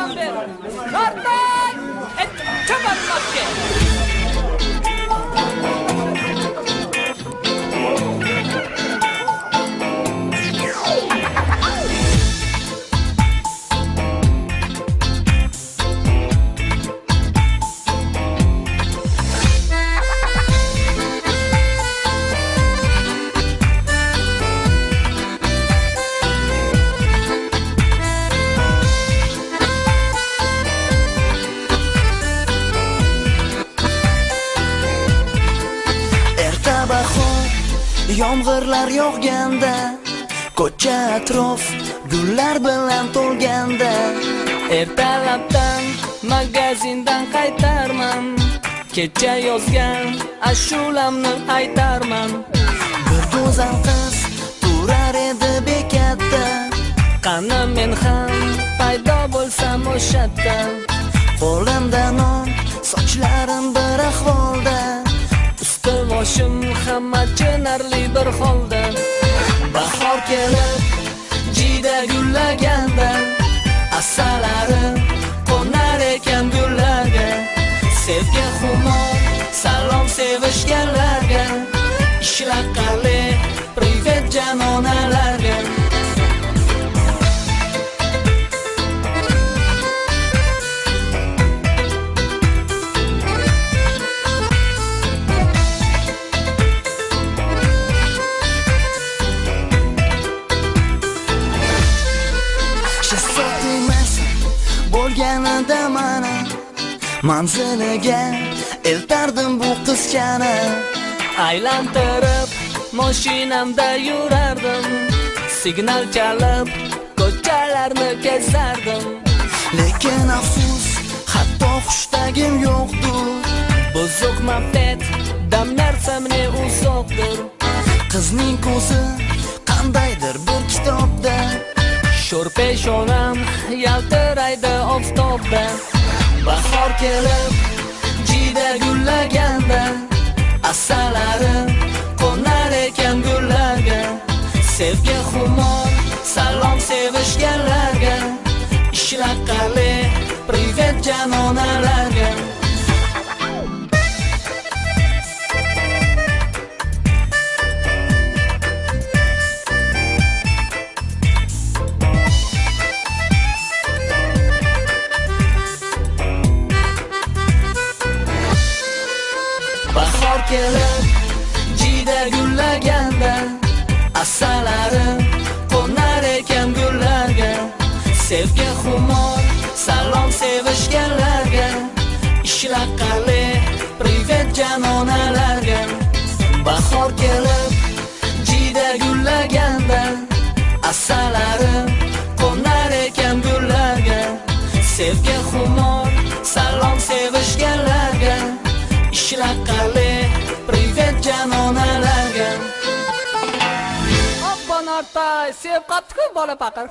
Yordam ber. Nartay! Chaparmatga. Yomg'irlar yog'ganda, ko'cha atrof gullar bilan to'lganda, ertalabdan magazindan qaytarman, kecha yozgan ashulamni aytarman. Bir go'zal qiz turar edi bekatda, qani men ham paydo bo'lsam o'shatda. Qo'limda non, sochlarim bir ahvolda, boshim hamma achinarli bir holda. Bahor kelib jiyda gullaganda, asalari qo'nar ekan gullarga. Sevgi xumor, salom sevishganlarga, ishlar qali, privet janonalarga. Bo'lganida mana manziliga eltardim bu qizchani. Aylantirib mashinamda yurardim, signal chalib ko'chalarni kezardim. Lekin afsus, hatto xushtagim yo'qdir. Buzuq moped dam narsamni uzoqdir. Qizning ko'zi qandaydir bir kitobda, sho'r peshonam yaltiraydi oftobda. Bahor kelib jiyda gullaganda, asalari qo'nar ekan gullarga. Sevgi xumor, salom sevishganlarga, ishlar qali, privet janonalarga. Bahor kelib jiyda gullaganda, asalari qo'nar ekan gullarga. Sevgi xumor, salom sevishganlarga, ishlar qali, privet janonalarga. Bahor kelib jiyda gullaganda, asalari qo'nar ekan gullarga. Sevgi xumor, salom sevishganlarga, ishlar qali, privet janonalarga. Obbo Nartay, sevib qopti-ku bola paqir.